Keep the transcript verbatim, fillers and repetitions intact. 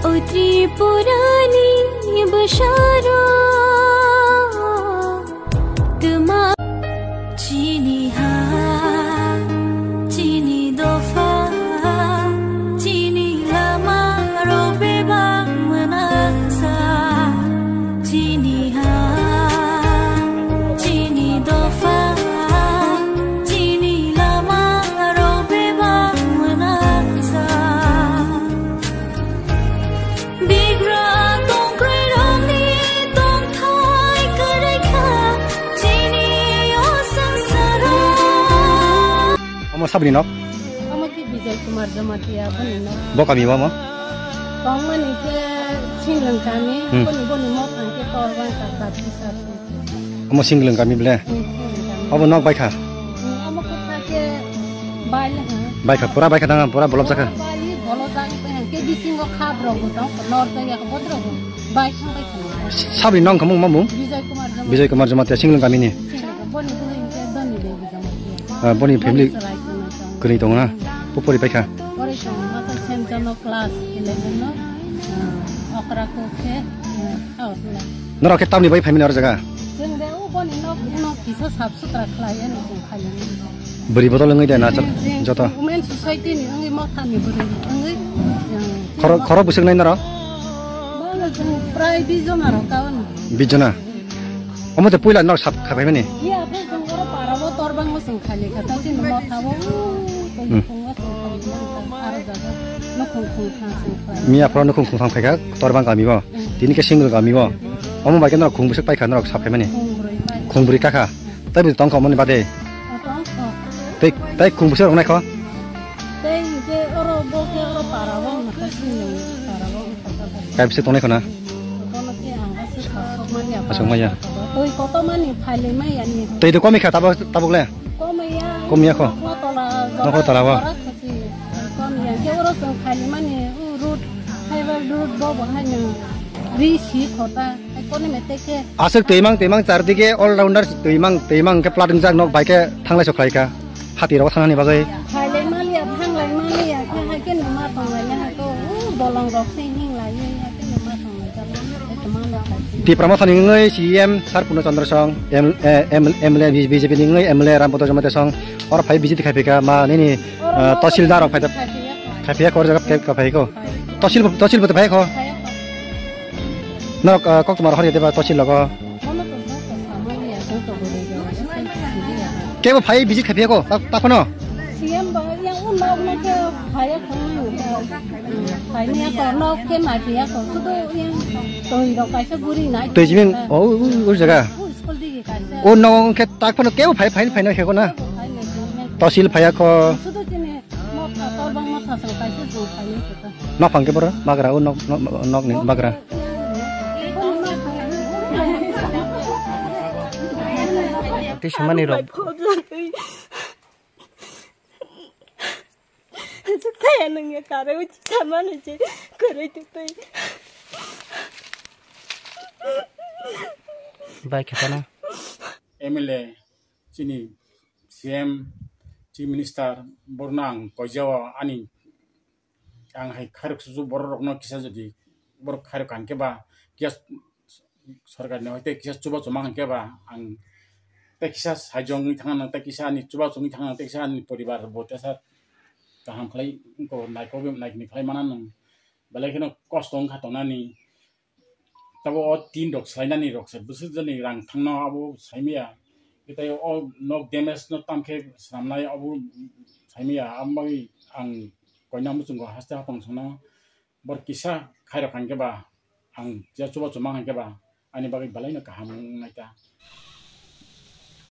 O Tripurani bwsarok twma chini ha, chini dopha, chini lama rok bebak mwnaksa. Chini ha, chini dopha, chini lama rok bebak mwnaksa. Bigra tongkroi rokni tongthai kwrwi kha chini o swngcharo. Omo sabni nok? Omo ki Bijoy Kumar Jamatia boni nok. Bo kami bo omo? Tongmani khe Singlwng kami, hmm, boni, boni motha khe Torbang ka Kati Sati. Omo Singlwng kami ble? Hmm, Singlwng kami. Obo nok baikha? Hmm, omo khe kha khe bail ha. Baikha, pura baikha tang, pura bolop jakha? Pura bail, bolop jakha, khe bisingo khap rok bo tong, lor tong yak bot rok bo. Baikha baikha. Sabri nong khamung mamung? Bijoy Kumar Jamatia. Bijoy Kumar Jamatia, Singlwng kami ni? Singlwng, boni bwrwi hwnkhe Doni Devi Jamatia. Ah, boni family? Boni chwrai tong. Kwrwi tongo na? Bo pori paikha? Pori tongo, masa Saint John o class eleven no, ah, okra ko khe, ah, out na. Norok khe tamni bai phaimani oro jaga? Chwng de o boni nok, nok kisa sap sutra khlai ani chwng khaimani. Bwrwi bodol wngwi de na chwng, chwng joto? Women society ni wngwi mothani bwrwi wngwi, chwng khoro, khoro bwswk nai norok? Bono chwng prai bis jona rok ka ono. Bis jona? Omo tei puila nok sap kha phaimani? Iya, phai chwng oro para o Torbang o chwng khaili kha, ta chini motha o, hmm, nukhung o chwng khaili kha, aro jaga nukhung khungtham chwng khaili. Miya phoro nukhung khungtham khaikha Torbang kami o. Hmm. Tini khe Singlwng kami o. Omo bai khe norok khung bwswk paikha norok sap phaimani? Khung brwi pai. Khung brwi kakha. Tei bo tongkha omoni bade? O tongkha. Tei, tei khung bwswk rok naikho? Tei hwnkhe oro bo khe oro para o wngkha, chini para o wngkha. Kaisa tongnai khwna? Bono khe ang aswk aswk manya. Aswk manya. Twi kotor mani phailwi maya ni. Twi de komikha tabuk, tabuk le? Komya. Komya kho? Nokla tola. Nokla tola o. Jora khasi. Komya khe oro chwng phailwi mani, o road, highway road bo bo haino ri si khota. Hai kono mete khe. Aswk twimang, twimang char dige all rounder twimang, twimang khe plat wngjak nok bai khe thanglai sok khlai kha. Hati rok thangnani bagwi. Khailai maliya, thanglai maliya, khe hai khe numa tonglai le hai to, o bolong rok se hing lai ye, hai khe numa tonglai jalo, hai to ma le khai. Tipra Mothani wngwi C E M Sir Purno Chandra Song, M-, eh, M-, M L A B J P ni wngwi M L A Ram Bhadra Jamatia Song, oro phai visit khai phika ma nini, eh, tahsildar rok phai da, khai phika kor jaga phai ko. Tahsil, tahsil bo phai ko. Norok, ah, kok tomar hor ya deba tosi logo. Bono to joto samani ya, joto guri guri. Kebo phai visit khai phiyako, ta, ta kono? C M ba yang un nok nok ke phai ya kono. Phai ni ya kono ke mai phiyako, sudo yang toi rok kaisa guri nai. Toi jiming, oh, u, u, u jaga. U school digi kaisa. O nok ke ta kono kebo phai, phai, phai no ke kono. Phai ni. Tosil phai ya ko. Sudo chini motha, Torbang motha song kaisa jong phai ni kota. Nok phang ke boro bagra o nok, nok, nok ni bagra. Tei samani rok. Saya nungya kare uchi samani je kare tutai. Bai khetana. M L A chini C M, Chief Minister, borno ang koijao ani ang hai khairok susu borok rokno kisa jodi borok khairok kan keba kisa sorkar ni hoite kisa chuba chuma kan keba ang tei kisa sajong ni thang tei kisa ani chuba chumui thang tei kisa ani poribar bo tesa kaham khlai ko nai ko nai ni khlai mana nang belai kheno kosto wngkha tongnani. Tabuk o tin rok swlainani rok se bwswk jani rang thangno abo saimaya. Tei o nok damage no tamkhe swnamnai abo saimaya. Aboni ang koina muchungo haste hapang songno bor kisa khairok hwnkhe ba ang je chuba chuma hwnkhe ba ani bagwi belaino kaham wngnai ta.